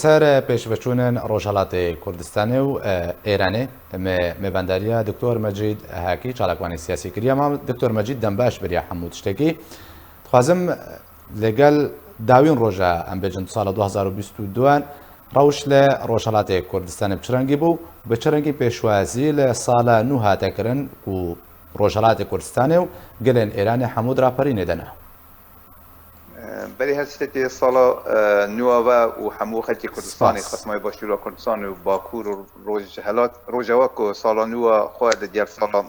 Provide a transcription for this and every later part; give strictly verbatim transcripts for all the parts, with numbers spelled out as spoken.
Ser pêşveçûnên Rojhelatê Kurdistanê û, e, Êranê me mêvendariya Doktor Mecîd Hakî, çalakvanê siyasî kiriye. Ma Doktor Mecîd, dem baş beriya hemû tiştekî. Dixwazim, e, li gel dawîn roja, em bêjin, sala du hazar û bîst û duan rewş li Rojhelatê Kurdistanê bi çi rengî bû? Bi çi rengî pêşwazî li sala nû hate kirin ku Rojhelatê Kurdistanê û gelên Êranê hemû di raperînê de ne? Berî her tiştekê sala, e, nû a we û hemû xelkê Kurdistanê, Spas. Xasmayê Başûra Kurdistan û Bakur û Rojhelat, Rojava ku sala nû a xwe li digel sala,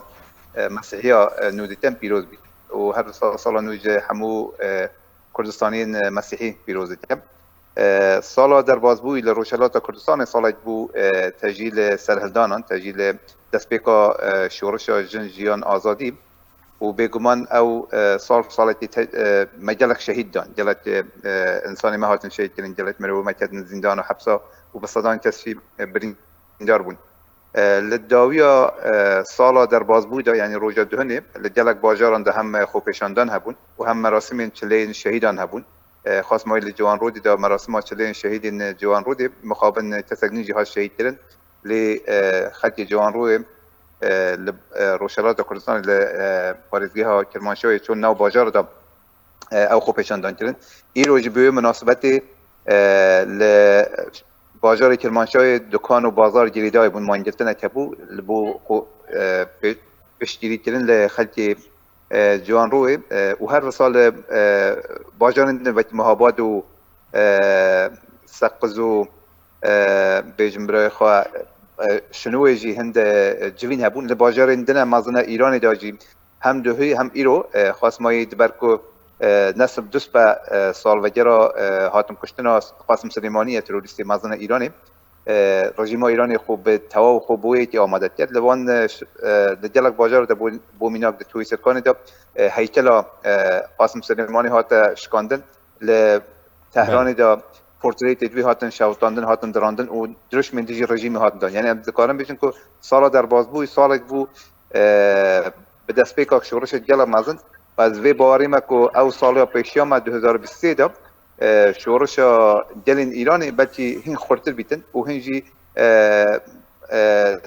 e, Mesîhiya, e, nû ditem pîroz bît. Û her sa-, sala nû ji hemû, e, Kurdistaniyên, e, Mesîhî pîroz dikem. E, sala derbazbûyî li Rojhelata Kurdistanê salek bû, e, tejî li serhildanan, tejî li destpêka, e, şorişa jin, jiyan, azadî. Û bêguman ew, e, sal salekî te-, e, me gelek şehîd dan. Gelek, e, e, insanê me hatin şehîd kirin, gelek mirov me ketin zîndan û hepsa û bi sedan kes jî, e, birîndar bûn. E, li dawiya, e, sala derbazbûyî de, yanî roja duhinê, li gelek bajaran de hem, e, xwepêşandan hebûn û hem merasimên çileyên şehîdan hebûn. E, xwest mayî li Ciwanrûdî de merasima çileyên şehîdên, e, Ciwanrûdê mixabin, e, kesek nî jî hat şehîd kirin. Lê, e, xelkê Ciwanrûyê, e, li, e, Rojhelata Kurdistanê li, e, parêzgeha Kirmanşahê çûn nav bajar de, e, ew xwepêşandan kirin. Îro jî bi wê minasebetê, e, li bajarê Kirmanşahê dukan û bazar girêdayî bûn, mangirtinek hebû, li bo xwe, e, pê-, piştgirî kirin li xelkê, e, Ciwanrûyê, e, û her wisa li, e, bajarên din wekî Mehabad û, e, Seqiz û, e, bêjin birayê xwe, e, Şinûyê jî hin, e, civîn hebûn. Li bajarên din a mezin a Îranê de jî hem duhî hem îro, e, xwest mayî di ber ku, e, nesib du spe, e, salvegera, e, hatin kuştina Qasim Silêmanî ye, terorîstê mezin a Îranê. E, rejîma Îranê xwe bi tewaw xwe bo yekê amade dikir. Li van, e, ş-, e, li gelek bajar de bo, bo mînak di Toyê Sirkanê de, e, heykela, e, Qasim Silêmanî hate şikandin. Li Tehranê de portretê wî hatin şewitandin, hatin dirandin û dirişmên dijî rejîmê hatin dan. Yanî em dikarin bêjin ku sala derbazbûyî salek bû, e, bi destpêka şorişê gelek mezin. Ez vê bawerî me ku ew sala pêşiya me du hezar bîst sê de, e, şorişa gelên Îranê belkî hin xurtir bîtin û hin jî, e, e,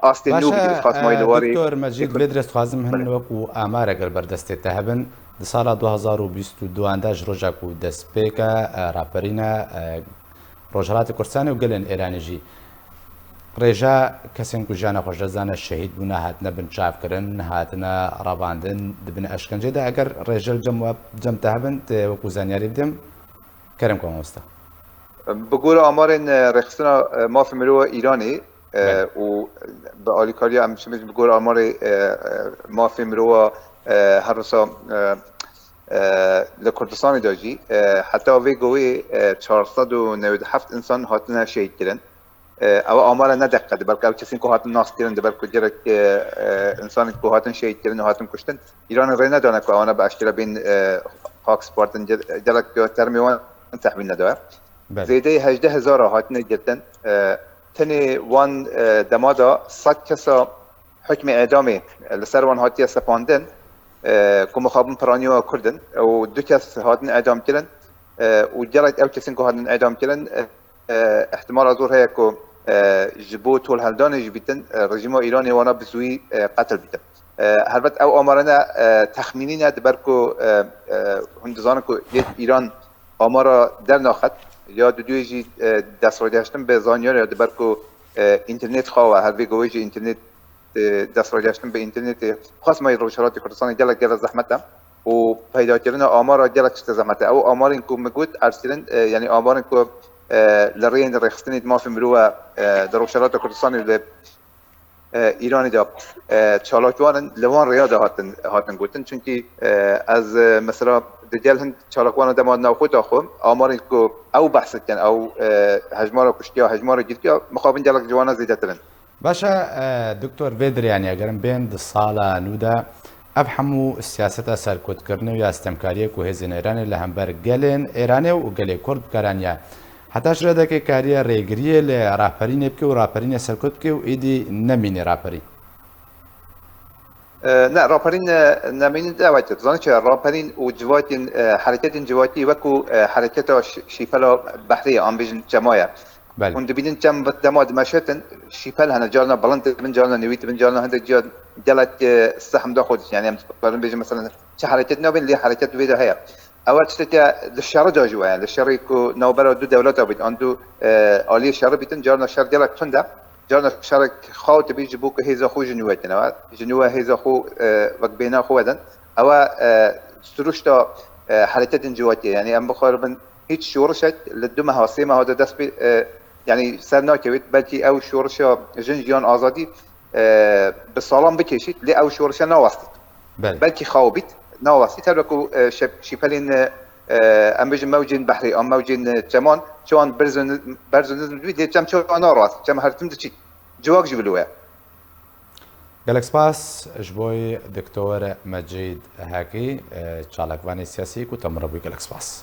astê nû bîtin. Baş e, Xasmayî e, li warê Doktor Mecîd, vê dirê dixwazim hin wekû amarek li ber destê te hebin. Di sala du hazar û bîst û duan de ji roja ku destpêk e, e, raperîne, e, Rojhelatê Kurdistanê û gelên Êranê jî. Rêja kesên ku jiyana xwe ji dest dane, şehîd bûne, hatine binçavkirin, hatine revandin, dibin eşkencê de. Eger rêje li cem we, cem te hebin, tê wekû zanyarî bidim. Kerem ku mamoste. Bi gora amarên, e, rêxistina, e, mafê mirova Îranê, e, Belê. Û bi alîkariya em çi bi gora amarê, e, e, mafê mirova, e, her wisa, e, e, li Kurdistanê de jî, e, heta vê govê, e, çar sed û newid û heft insan hatine şehîd kirin. E, ew amare ne deqe, di ber ku ew kesên ku hatin nas kirin, di ber ku gelek, e, e, insanên ku hatin şehîd kirin û hatin kuştin, Îranê rê nedane ku ewana bi eşkere bên, e, xak spartin, gel-, gelek termê wan tehmîl nedaye. Belê. Zêdeyî hejdeh hezar a hatine girtin. E, tenê wan, e, dema de sed kesa hukmê edamê, e, li ser wan hatiye sepandin, e, ku mixabin piraniya Kurd in, e, û du kes hatin edam kirin, e, û gelek ew kesên ku hatin edam kirin, e, e, ihtimala zor heye ku, e, ji bo tolheldanê jî bîtin, e, rejîma Îranê wana bi zûyî, e, qetil bîtin. E, helbet ew amare ne, e, texmînî ne, di ber ku, e, e, hûn dizanin ku yek Îran amara dernaxet, ya diduyê jî, e, destrageştin bi zanyarê, di ber ku, e, înternet xawa, her vê govê jî înternet, e, destrageştin bi înternet, e, xwest mayî Rojhelatê Kurdistanê gelek, gelek zehmet e û peydakirina amara gelek tişte zehmet e. Ew amarên ku min got, erzkirin, e, yanî amarên ku, e, li rêyên rêxistinê di mafê mirov e, e, di Rojhelata Kurdistanê li, e, Îranê de, e, çalakvan in, li van rêya de hatin, hatin gotin. Çunkî, e, ez, e, mesela digel hin çalakvanan dema navxwe daxwim, amarên ku ew behs dikin, ew, e, hejmara kuştiya, hejmara girtiya, mixabin gelek ji wana zêdetir in. Baş e, e, Doktor, vê dirê, yanî eger em bên di sala nû de, ev hemû siyaseta serkutkirinê û ya stemkariyê ku hêzên Êranê li hember gelên Êranê û gelê Kurd bikaraniye, heta ji rêdekê kariye rêgiriyê li raperînê bike û raperînê serkut bike û êdî nemîne raperî? E, ne, raperîn, e, nemînin dewet. Zanî çi, raperîn û civakên, e, hereketên civakî wekû, e, hereketa şî-, şîpela behrê ye, an bêjin çema ye. Belê. Hûn dibînin çem bi dema dimeşetin, şîpel hene, carna bilind dibin, carna nêwî dibin, carna hindek ciya gelek, e, sehm da xwe dikin. Yani em dikarin bêjin mesela çi hereket nabin, lê hereket wê de heye. Ew tişteke li şerî de jî weye. Li şerî ku navbera du dewleta bît, an du, e, aliyê şerî bîtin, carna şer gelek tund e. Carna şerek xaw dibî ji bo ku hêza xwe ji nû wekine we. Ji nû we hêza xwe, e, wek bêhna xwe wedin. Ew e, e, siruşta, e, hereketên civakî ye. Yani em bixwaribin hiç şorişek li du meha, sê meha de dest pê, e, yani ser nakevît. Belkî ew şorişa jin, jiyan, azadî, e, bi salan bikêşît, lê ew şorişa nawestît. Belê. Belkî xaw bît, nawestît. Her wekû, e, şep-, şîpelên, e, e, em bêjin mewcên behrê, an mewcên, e, çeman, çawan berz û niz-, berz û nizm dibî, lê çem çawa narast, çem her tim diçît. Civak jî bi li we. Gelek spas ji bo Doktor Mecîd Hekî, e, çalakvanê siyasî ku te min re bû, gelek spas.